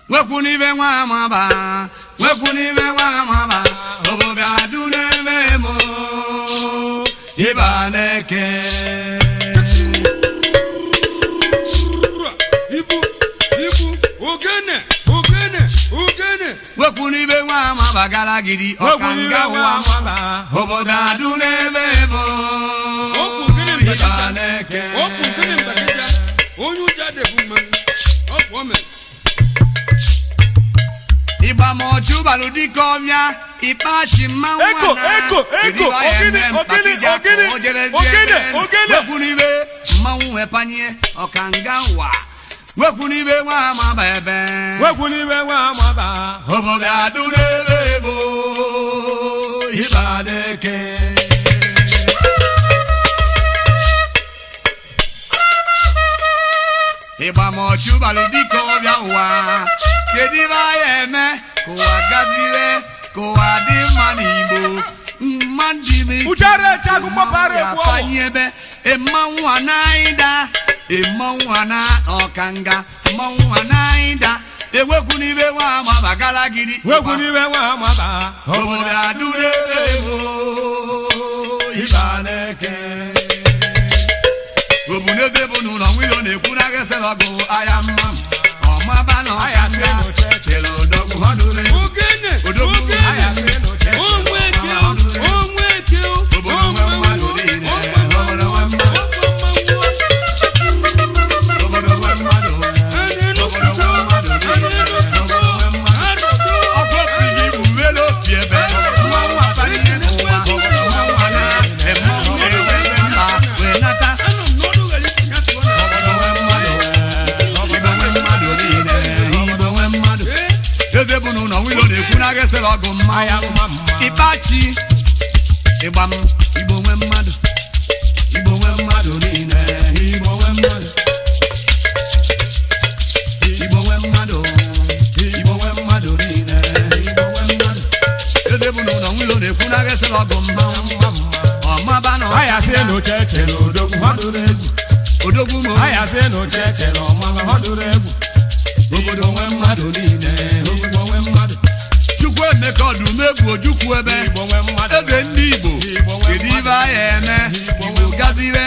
Wekwu n'ibe nwa amaba, wekwu n'ibe nwa amaba, obodo adụ n'ebe mo, ịba na-eke. Ibu, ibu, ogene, ogene, ogene. Wekwu n'ibe nwa amaba gara gidi, ọkanga ụwa, obodo adụ n'ebe mo, ịba na-eke. Okwu gịnị mbakịta? Onye ụjọ adịghị mmanụ. Ọ bụ o mere. Ịgba ma ọchụ balụ dịka ọbịa ịkpachi mmanwụ. Eko, eko, eko, ogene, ogene, ogene, ogene, ogene. Wekwu n'ibe mmanwụ wepanye ọkanga ụwa, wekwu n'ibe nwa amaba ebe. Wekwu n'ibe nwa amaba. Obodo adụ n'ebe bụ ịba na-eke. Ịgba ma ọchụ balụ dịka ọbịa ụwa, kedu ibe anyị eme ka ụwa gaziwe, ka ụwa dị mma n'Igbo mma ndị m? Uchara eche akụkọ para egwu ọwụ. Afanye ebe mmanwụ anaghị mmanwụ ana ọkanga mmanwụ anaghị da ewekwu n'ibe nwa amaba galagidi. Wekwu n'ibe nwa amaba. Obodo adụrere bụ ịba na-eke. Obuneze bụ n'ụlọ nwilo na-ekwu na gesịrị ọgụ ahịa mma ọmaba na ọkanga chere odogwu ọdụrụ. Ogene, Odogwu. ogene. Onwe eke o, onwe eke o, Obodo onwe nwe mmadụ mmanwụ, niile, onwe obodo mmanwụ, nwe mmadụ. onwe mmanwụ. Obodo nwe mmadụ. A na-enupụta, a na-enupụta, arọdo. Ọkụ opigi bụ mmeri opi ebe mmanwụ abanye n'ụwa, mmanwụ ana mmanwụ na-ewe mba wee nata. Anọ m n'ọdụ ghara itinye asụsụ na- Obodo nwe mmadụ, Igbo nwe mmadụ niile, Igbo nwe mmadụ. Ee, Eze bụ n'ụlọ nwilo na-ekwu na gesịrị ọgụ mmanya ịkpachi ịgba m. Igbo nwe mmadụ, Igbo nwe mmadụ niile, Igbo nwe mmadụ, Igbo nwe mmadụ, Igbo nwe mmadụ niile, Igbo nwe mmadụ. Eze bụ n'ụlọ nwilo na-ekwu na gesịrị ọgụ mmanwụ ọmaba na Aya sị n'oche chere odogwu ọdụrụ egwu. Odogwu m. Aya sị n'oche chere ọmaba ọdụrụ egwu. Obodo nwe mmadụ niile, obodo nwe mmadụ. Chukwu Emeka Ọdụmegwu Ojukwu ebe. Igbo nwe mmadụ. Eze ndị Igbo, kedu ibe anyị eme Igbo gaziwe?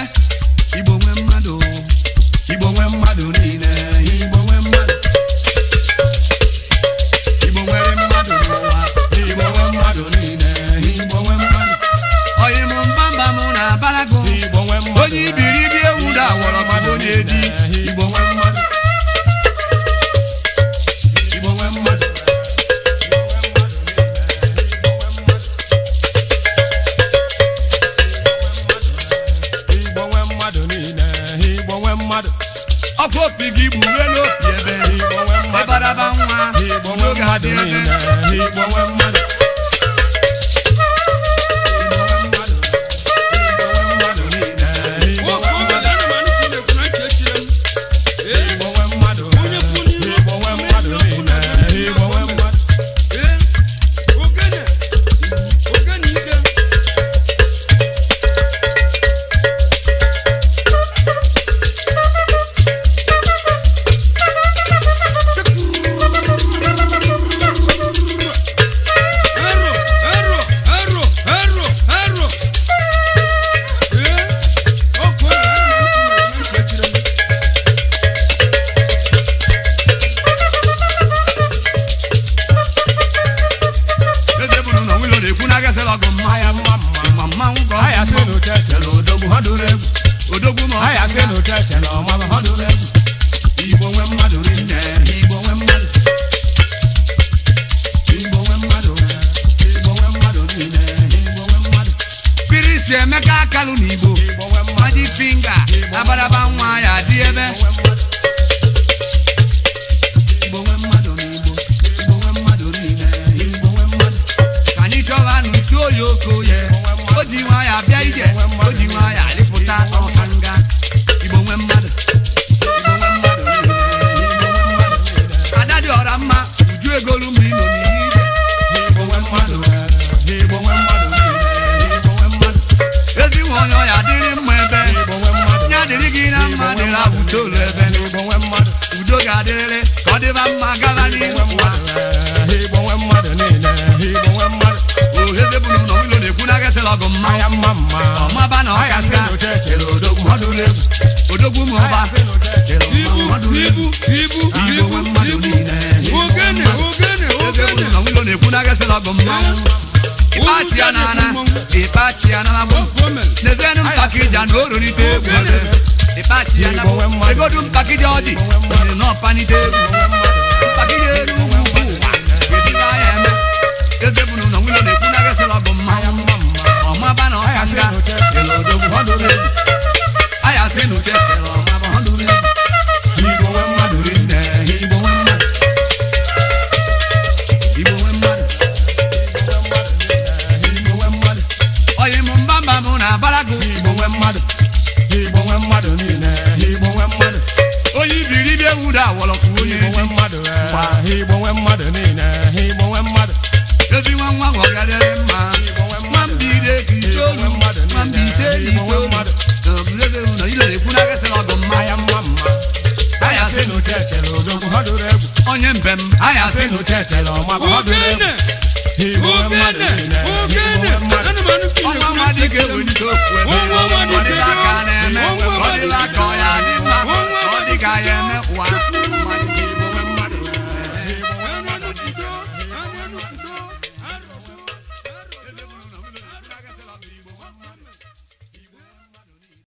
Igbo nwe mmadụ, Igbo nwe mmadụ niile, Igbo nwe mmadụ, Igbo nwere mmadụ n'ụwa, Igbo nwe mmadụ niile, Igbo nwe mmadụ. Oyi m mbamba m na abalago. Igbo nwe mmadụ. Onye ibiribi ewu da awọrọ mmadụ na-edi. Igbo nwe mmadụ, Igbo nwe mmadụ. Igbo nwe mmadụ niile. Igbo nwe mmadụ. Ọkwa opi gị gburu elu opi ebe. Igbo nwe mmadụ. Ịbaraba nwa. Igbo nwe n'oge mmadụ adị ebe. niile. Igbo nwe mmadụ. Igbo nwe mmadụ. Igbo nwe mmadụ niile. Igbo nwoke nwe obodo mmadụ. ana m anụ ka ị na-ekwu na ntị echire m. Ee, Igbo nwe mmadụ. Onye kwụ n'iru, Igbo nwe mmadụ niile. Igbo nwe mmadụ. Ee, ogene, ogene ike. Ero, ero, ero, ero, ero. Ee, ọkụ ọrụ, ana m anụ ka ị na-ekwu na ntị echire m. Eze bụrụ na nwilo na-ekwu na agasịrị ọgụ mmanya Aya mma mma. ma mmanwụ ka ọ Aya sị n'oche chere odogwu ọdụrụ egwu. Odogwu ma. Aya sị n'oche chere ọmaba ọdụrụ egwu. Igbo nwe mmadụ rinne, Igbo nwe mmadụ, Igbo nwe mmadụ, Igbo nwe mmadụ niile, Igbo nwe mmadụ. Pirisi Emeka Akalụ na Igbo. Igbo nwe mmadụ. Magic finger abaraba nwa ya dị ebe. Igbo nwe mmadụ. Igbo nwe mmadụ na Igbo, Igbo nwe mmadụ niile, Igbo nwe mmadụ. Ka anyị chọba ntu oyi okoye o ji nwayọ abịa ije, o ji nwayọ alịpụta ọkanga. Igbo nwe mmadụ, Igbo nwe mmadụ niile, Igbo nwe mmadụ. Ada dị ọra mma, uju egolu ma ino n'ihe ije. Igbo nwe mmadụ. Igbo nwe mmadụ niile. Igbo nwe mmadụ. Ezi nwe onye ọya dịrị mma ebe. Igbo nwe mmadụ. Nya dịrị gị na mma, dịrị abụta olu ebe. Igbo nwe mmadụ. Udo ga ga-adịrịrị ka ọ dịba mma gaba n'ihu ụwa. Igbo nwe mmadụ niile, Igbo nwe mmadụ. Oheze bụ n'ụlọ ụlọ na-ekwu na agasịla ọgụ mma. Aya mma mma. Ọmaba na ọka nga chere odogwu ọdụrụ egwu. Odogwu ma ọba chere Ibu, ọdụrụ egwu. ibu, ibu, Igbo ibu, nwe mmadụ ibu. niile. Ogene, ogene, Eze bụ ogene. n'ụlọ ụlọ na-ekwu na agasịla ọgụ mmanwụ. Ịkpachi ya n'ana, ịkpachi ya n'ana bụ. Ọkụ o mere. N'ezienụ mpakija na ororite egwu. Ịkpachi ya na bụ. Egodu mpakija ọjị, onye na ọpanite egwu. Mpakija elu ugwu ugwu ụwa, ebibe anya eme. Eze bụ n'ụlọ ụlọ na-ekwu na agasịla ọgụ mmanwụ. Ọmaba na ọka nga, chere odogwu ọdụrụ egwu. Aya sị n'uche chere ọmaba ọdụrụ egwu. Igbo nwe mmadụ rinne, Igbo nwe mmadụ. Igbo nwe mmadụ. Igbo nwe mmadụ. Oyi mụ mbamba mụ na abarago. Igbo nwe mmadụ. Igbo nwe mmadụ niile, Igbo nwe mmadụ. Onye ibiribi ewu da awọlọkwu onye Igbo nwe eji. mmadụ, Igbo nwe mmadụ niile, Igbo nwe mmadụ. Ezi nwa nwa gwọgarịrị mma. Nwa mbire ka itoolu, nwa mbise na itoolu. Ọbụlebe na ile na-ekwu na agasịla ọgụ mma. Aya mma mma. Aya sị Sị n'uche chere odogwu ọdụrụ egwu. onye mbem. Aya sị Sị n'uche chere ọmaba ọdụrụ egwu. Ogene, Igbo nwe mmadụ ogene, niile, Igbo ogene. nwe mmadụ. Ana m anụ ka ị ọnwa na-ekwu nwa dịka ewelite okwu ebe. Ọnwa nwa dịka Ọdịla aka